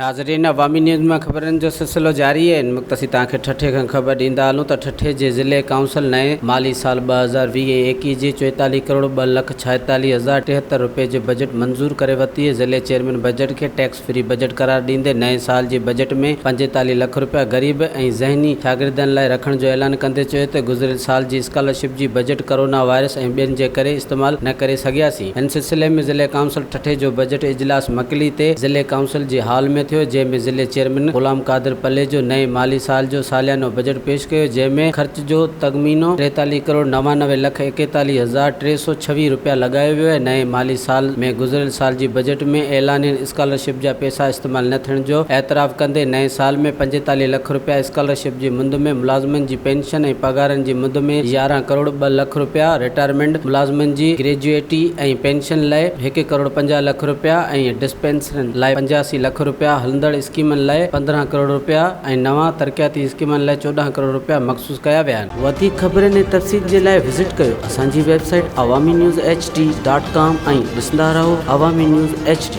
ناظرين عوامي نيوز مان خبرن جو سلسلو جاري آهي ان وقت اسين توهان کي ٺٽي کان خبر ڏيندا هلون ته ٺٽي جي ضلعي ڪائونسل نئين مالي سال 2020 ۽ 21 جي چوئيتاليهه ڪروڙ ٻه لک ڇائيتاليهه هزار ٽيهتر روپيه جي بجيٽ منظور ڪري ورتي آهي ضلعي چيئرمين بجيٽ کي ٽيڪس فري بجيٽ قرار ڏيندي نئين سال جي بجيٽ ۾ پنجيتاليهه لک روپيا غريب ۽ ذهني شاگردن لاء رکڻ جو اعلان ڪندي چيو ته گذريل سال جي اسڪالرشپ جي بجيٽ ڪرونا وائرس ۽ ٻين جي ڪري استعمال نه ڪري سگهياسين. ان سلسلي ۾ ضلعي ڪائونسل ٺٽي جو بجيٽ اجلاس مڪلي تي ضلعي ڪائونسل جي هال ۾ ٿيو جنهن ۾ ضلعي چيئرمين غلام قادر پليجو نئين مالي سال جو ساليانو بجيٽ پيش ڪيو جنهن ۾ خرچ جو تخمينو ٽيتاليهه ڪروڙ 99 لک ايڪيتاليهه هزار 326 روپيا لڳايو ويو آهي نئين مالي سال ۾ گذريل سال جي بجيٽ ۾ اعلانيل اسڪالرشپ جا پئسا استعمال نه ٿيڻ جو اعتراف ڪندي نئين سال ۾ 45 لک روپيا اسڪالرشپ جي مند ۾ ملازمن جي پينشن ۽ پگهارن جي مند ۾ 11 ڪروڙ ٻه لک روپيا رٽائرمينٽ ملازمن جي گريجوئيٽي ۽ پينشن لاء هڪ ڪروڙ 50 لک روپيا ۽ ڊسپينسرين لاء 85 لک روپيا هلندڙ اسڪيمن لاء 15 ڪروڙ روپيا ۽ نوان ترقياتي اسڪيمن لاء 14 ڪروڙ روپيا مخصوص ڪيا ويا آهن. وڌيڪ خبرن ۽ تفصيل جي لاء وزٽ ڪيو اسان جي website Awami news H D dot com ۽ ڏسندا رهو عوامي نيوز ايڇ ڊي.